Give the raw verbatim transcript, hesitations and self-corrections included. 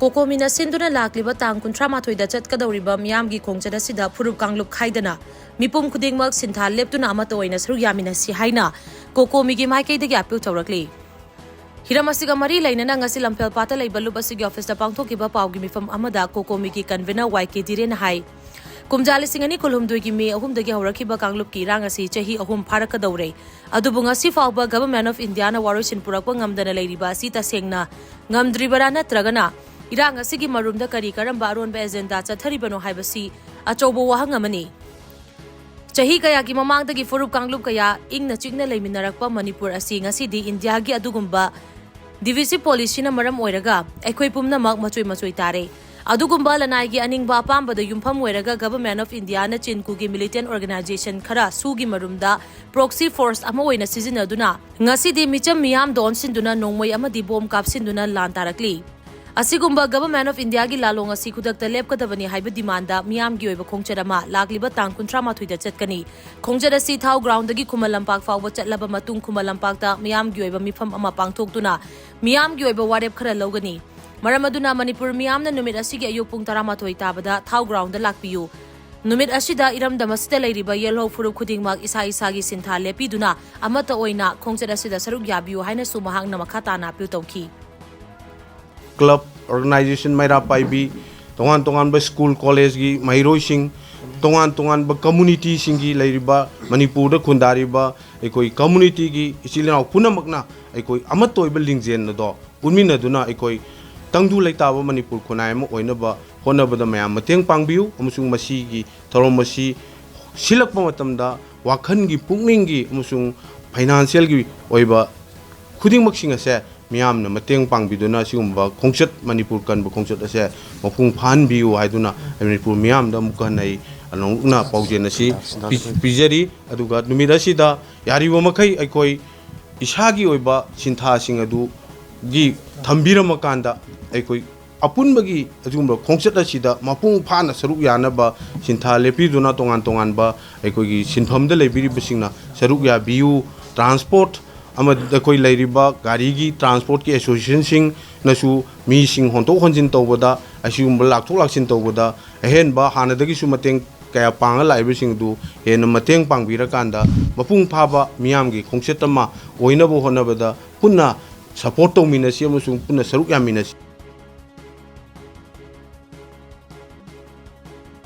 ꯀꯣꯀꯣꯃꯤꯅ ꯁꯤꯟꯗꯨꯅ ꯂꯥꯛꯂꯤꯕ ꯇꯥꯡ ꯀꯨꯟꯊ꯭ꯔꯥ ꯃꯥꯊꯣꯏꯗ ꯆꯠꯀꯗꯧꯔꯤꯕ ꯃꯤꯌꯥꯝꯒꯤ ꯈꯣꯡꯆꯠ ꯑꯁꯤꯗ ꯐꯨꯔꯨꯞ ꯀꯥꯡꯂꯨꯞ ꯈꯥꯏꯗꯅ ꯃꯤꯄꯨꯝ ꯈꯨꯗꯤꯡꯃꯛ ꯁꯤꯟꯊꯥ ꯂꯦꯞꯇꯨꯅ ꯑꯃꯠꯇ ꯑꯣꯏꯅ ꯁꯔꯨꯛ ꯌꯥꯃꯤꯟꯅꯁꯤ ꯍꯥꯏꯅ ꯀꯣꯀꯣꯃꯤꯒꯤ ꯃꯥꯏꯀꯩꯗꯒꯤ ꯑꯄꯤꯜ ꯇꯧꯔꯛꯂꯤ꯫ ꯍꯤꯔꯝ ꯑꯁꯤꯒ ꯃꯔꯤ ꯂꯩꯅꯅ ꯉꯁꯤ ꯂꯝꯐꯦꯜꯄꯥꯠꯇ ꯂꯩꯕ ꯂꯨꯞ ꯑꯁꯤꯒꯤ ꯑꯣꯐꯤꯁꯇ ꯄꯥꯡꯊꯣꯛꯈꯤꯕ ꯄꯥꯎꯒꯤ ꯃꯤꯐꯝ ꯑꯃꯗ ꯀꯣꯀꯣꯃꯤꯒꯤ ꯀꯟꯚꯤꯅꯔ ꯋꯥꯏ ꯀꯦ ꯙꯤꯔꯦꯟꯅ ꯍꯥꯏ, ꯀꯨꯝꯖꯥ ꯂꯤꯁꯤꯡ ꯑꯅꯤ ꯀꯨꯟꯍꯨꯝꯗꯣꯏꯒꯤ ꯃꯦ ꯑꯍꯨꯝꯗꯒꯤ ꯍꯧꯔꯛꯈꯤꯕ ꯀꯥꯡꯂꯨꯞꯀꯤ ꯏꯔꯥꯡ ꯑꯁꯤ ꯆꯍꯤ ꯑꯍꯨꯝ ꯐꯥꯔꯛꯀꯗꯧꯔꯦ꯫ ꯑꯗꯨꯕꯨ ꯉꯁꯤ ꯐꯥꯎꯕ Government of Indiaꯅ ꯋꯥꯔꯣꯏꯁꯤꯟ ꯄꯨꯔꯛꯄ ꯉꯝꯗꯅ ꯂꯩꯔꯤꯕ ꯑꯁꯤ ꯇꯁꯦꯡꯅ ꯉꯝꯗ꯭ꯔꯤꯕꯔꯥ, ꯅꯠꯇ꯭ꯔꯒꯅ ꯏꯔꯥꯡ ꯑꯁꯤꯒꯤ ꯃꯔꯨꯝꯗ ꯀꯔꯤ ꯀꯔꯝꯕ ꯑꯔꯣꯟꯕ ꯑꯦꯖꯦꯟꯗꯥ ꯆꯠꯊꯔꯤꯕꯅꯣ ꯍꯥꯏꯕꯁꯤ ꯑꯆꯧꯕ ꯋꯥꯍꯪ ꯑꯃꯅꯤ꯫ ꯆꯍꯤ ꯀꯌꯥꯒꯤ ꯃꯃꯥꯡꯗꯒꯤ ꯐꯨꯔꯨꯞ ꯀꯥꯡꯂꯨꯞ ꯀꯌꯥ ꯏꯪꯅ ꯆꯤꯛꯅ ꯂꯩꯃꯤꯟꯅꯔꯛꯄ ꯃꯅꯤꯄꯨꯔ ꯑꯁꯤ ꯉꯁꯤꯗꯤ ꯏꯟꯗꯤꯌꯥꯒꯤ ꯑꯗꯨꯒꯨꯝꯕ divisive policyꯅ ꯃꯔꯝ ꯑꯣꯏꯔꯒ ꯑꯩꯈꯣꯏ ꯄꯨꯝꯅꯃꯛ ꯃꯆꯣꯏ ꯃꯆꯣꯏ ꯇꯥꯔꯦ꯫ ꯑꯗꯨꯒꯨꯝꯕ ꯂꯅꯥꯏꯒꯤ ꯑꯅꯤꯡꯕ ꯑꯄꯥꯝꯕꯗ ꯌꯨꯝꯐꯝ ꯑꯣꯏꯔꯒ Government of Indiaꯅ ꯆꯤꯟ ꯀꯨꯒꯤ militant organization ꯈꯔ ꯁꯨꯒꯤ ꯃꯔꯨꯝꯗ proxy force ꯑꯃ ꯑꯣꯏꯅ ꯁꯤꯖꯤꯟꯅꯗꯨꯅ ꯉꯁꯤꯗꯤ ꯃꯤꯆꯝ ꯃꯤꯌꯥꯝꯗ ꯑꯣꯟꯁꯤꯟꯗꯨꯅ ꯅꯣꯡꯃꯩ ꯑꯃꯗꯤ ꯕꯣꯝ ꯀꯥꯞꯁꯤꯟꯗꯨꯅ ꯂꯥꯟ ꯇꯥꯔꯛꯂꯤ꯫ ꯑꯁꯤꯒꯨꯝꯕ Government of Indiaꯒꯤ ꯂꯥꯂꯣꯡ ꯑꯁꯤ ꯈꯨꯗꯛꯇ ꯂꯦꯞꯀꯗꯕꯅꯤ ꯍꯥꯏꯕ demandꯗ ꯃꯤꯌꯥꯝꯒꯤ ꯑꯣꯏꯕ ꯈꯣꯡꯆꯠ ꯑꯃ ꯂꯥꯛꯂꯤꯕ ꯇꯥꯡ ꯀꯨꯟꯊ꯭ꯔꯥ ꯃꯥꯊꯣꯏꯗ ꯆꯠꯀꯅꯤ꯫ ꯈꯣꯡꯆꯠ ꯑꯁꯤ ꯊꯥꯎ groundꯗꯒꯤ ꯈꯨꯃꯟ ꯂꯝꯄꯥꯛ ꯐꯥꯎꯕ ꯆꯠꯂꯕ ꯃꯇꯨꯡ ꯈꯨꯃꯟ ꯂꯝꯄꯥꯛꯇ ꯃꯤꯌꯥꯝꯒꯤ ꯑꯣꯏꯕ ꯃꯤꯐꯝ ꯑꯃ ꯄꯥꯡꯊꯣꯛꯇꯨꯅ ꯃꯤꯌꯥꯝꯒꯤ ꯑꯣꯏꯕ ꯋꯥꯔꯦꯞ ꯈꯔ ꯂꯧꯒꯅꯤ꯫ ꯃꯔꯝ ꯑꯗꯨꯅ ꯃꯅꯤꯄꯨꯔ ꯃꯤꯌꯥꯝꯅ ꯅꯨꯃꯤꯠ ꯑꯁꯤꯒꯤ ꯑꯌꯨꯛ ꯄꯨꯡ ꯇꯔꯥꯃꯥꯊꯣꯏ ꯇꯥꯕꯗ ꯊꯥꯎ groundꯗ ꯂꯥꯛꯄꯤꯌꯨ꯫ ꯅꯨꯃꯤꯠ ꯑꯁꯤꯗ ꯏꯔꯝꯗꯝ ꯑꯁꯤꯗ ꯂꯩꯔꯤꯕ ꯌꯦꯜꯍꯧ ꯐꯨꯔꯨꯞ ꯈꯨꯗꯤꯡꯃꯛ ꯏꯁꯥ ꯏꯁꯥꯒꯤ ꯁꯤꯟꯊꯥ ꯂꯦꯞꯄꯤꯗꯨꯅ ꯑꯃꯠꯇ ꯑꯣꯏꯅ ꯈꯣꯡꯆꯠ ꯑꯁꯤꯗ ꯁꯔꯨꯛ ꯌꯥꯕꯤꯌꯨ ꯍꯥꯏꯅꯁꯨ ꯃꯍꯥꯛꯅ ꯃꯈꯥ ꯇꯥꯅ ꯑꯄꯤꯜ ꯇꯧꯈꯤ꯫ club, organization ꯃꯩꯔꯥ ꯄꯥꯏꯕꯤ, ꯇꯣꯉꯥꯟ ꯇꯣꯉꯥꯟꯕ school collegeꯀꯤ ꯃꯍꯩꯔꯣꯏꯁꯤꯡ, ꯇꯣꯉꯥꯟ ꯇꯣꯉꯥꯟꯕ communityꯁꯤꯡꯒꯤ ꯂꯩꯔꯤꯕ ꯃꯅꯤꯄꯨꯔꯗ ꯈꯨꯟꯗꯥꯔꯤꯕ ꯑꯩꯈꯣꯏ communityꯒꯤ ꯏꯆꯤꯜ ꯏꯅꯥꯎ ꯄꯨꯝꯅꯃꯛꯅ ꯑꯩꯈꯣꯏ ꯑꯃꯠꯇ ꯑꯣꯏꯕ ꯂꯤꯡꯖꯦꯜ ꯑꯗꯣ ꯄꯨꯟꯃꯤꯟꯅꯗꯨꯅ ꯑꯩꯈꯣꯏ ꯇꯪꯗꯨ ꯂꯩꯇꯥꯕ ꯃꯅꯤꯄꯨꯔ ꯈꯨꯟꯅꯥꯏ ꯑꯃ ꯑꯣꯏꯅꯕ ꯍꯣꯠꯅꯕꯗ ꯃꯌꯥꯝ ꯃꯇꯦꯡ ꯄꯥꯡꯕꯤꯌꯨ ꯑꯃꯁꯨꯡ ꯃꯁꯤꯒꯤ ꯊꯧꯔꯝ ꯑꯁꯤ ꯁꯤꯜꯂꯛꯄ ꯃꯇꯝꯗ ꯋꯥꯈꯜꯒꯤ, ꯄꯨꯛꯅꯤꯡꯒꯤ ꯑꯃꯁꯨꯡ financialꯒꯤ ꯑꯣꯏꯕ ꯈꯨꯗꯤꯡꯃꯛꯁꯤꯡ ꯑꯁꯦ ꯃꯤꯌꯥꯝꯅ ꯃꯇꯦꯡ ꯄꯥꯡꯕꯤꯗꯨꯅ ꯁꯤꯒꯨꯝꯕ ꯈꯣꯡꯆꯠ, ꯃꯅꯤꯄꯨꯔ ꯀꯟꯕ ꯈꯣꯡꯆꯠ ꯑꯁꯦ ꯃꯄꯨꯡ ꯐꯥꯍꯟꯕꯤꯌꯨ ꯍꯥꯏꯗꯨꯅ ꯑꯩ ꯃꯅꯤꯄꯨꯔ ꯃꯤꯌꯥꯝꯗ ꯑꯃꯨꯛꯀ ꯍꯟꯅ ꯑꯩ ꯑꯅꯧꯕ ꯄꯥꯎꯖꯦꯜ ꯑꯁꯤ ꯄꯤ-, ꯄꯤꯖꯔꯤ꯫ ꯑꯗꯨꯒ ꯅꯨꯃꯤꯠ ꯑꯁꯤꯗ ꯌꯥꯔꯤꯕ ꯃꯈꯩ ꯑꯩꯈꯣꯏ ꯏꯁꯥꯒꯤ ꯑꯣꯏꯕ ꯁꯤꯟꯊꯥꯁꯤꯡ ꯑꯗꯨꯒꯤ ꯊꯝꯕꯤꯔꯝꯃꯀꯥꯟꯗ ꯑꯩꯈꯣꯏ ꯑꯄꯨꯟꯕꯒꯤ ꯑꯗꯨꯒꯨꯝꯕ ꯈꯣꯡꯆꯠ ꯑꯁꯤꯗ ꯃꯄꯨꯡ ꯐꯥꯅ ꯁꯔꯨꯛ ꯌꯥꯅꯕ ꯁꯤꯟꯊꯥ ꯂꯦꯞꯄꯤꯗꯨꯅ ꯇꯣꯉꯥꯟ ꯇꯣꯉꯥꯟꯕ ꯑꯩꯈꯣꯏꯒꯤ ꯁꯤꯟꯐꯝꯗ ꯂꯩꯕꯤꯔꯤꯕꯁꯤꯡꯅ ꯁꯔꯨꯛ ꯌꯥꯕꯤꯌꯨ꯫ Transport ꯑꯃꯗꯤ ꯑꯩꯈꯣꯏ ꯂꯩꯔꯤꯕ ꯒꯥꯔꯤꯒꯤ ꯇ꯭ꯔꯥꯟꯁꯄꯣꯔꯠꯀꯤ ꯑꯦꯁꯣꯁꯤꯌꯦꯁꯟꯁꯤꯡꯅꯁꯨ ꯃꯤꯁꯤꯡ ꯍꯣꯟꯗꯣꯛ ꯍꯣꯟꯖꯤꯟ ꯇꯧꯕꯗ, ꯑꯁꯤꯒꯨꯝꯕ ꯂꯥꯛꯊꯣꯛ ꯂꯥꯛꯁꯤꯟ ꯇꯧꯕꯗ ꯑꯍꯦꯟꯕ ꯍꯥꯟꯅꯗꯒꯤꯁꯨ ꯃꯇꯦꯡ ꯀꯌꯥ ꯄꯥꯡꯉ ꯂꯥꯛꯏꯕꯁꯤꯡ ꯑꯗꯨ ꯍꯦꯟꯅ ꯃꯇꯦꯡ ꯄꯥꯡꯕꯤꯔꯀꯥꯟꯗ, ꯃꯄꯨꯡ ꯐꯥꯕ ꯃꯤꯌꯥꯝꯒꯤ ꯈꯣꯡꯆꯠ ꯑꯃ ꯑꯣꯏꯅꯕ ꯍꯣꯠꯅꯕꯗ ꯄꯨꯟꯅ ꯁꯄꯣꯔꯠ ꯇꯧꯃꯤꯟꯅꯁꯤ ꯑꯃꯁꯨꯡ ꯄꯨꯟꯅ ꯁꯔꯨꯛ ꯌꯥꯃꯤꯟꯅꯁꯤ꯫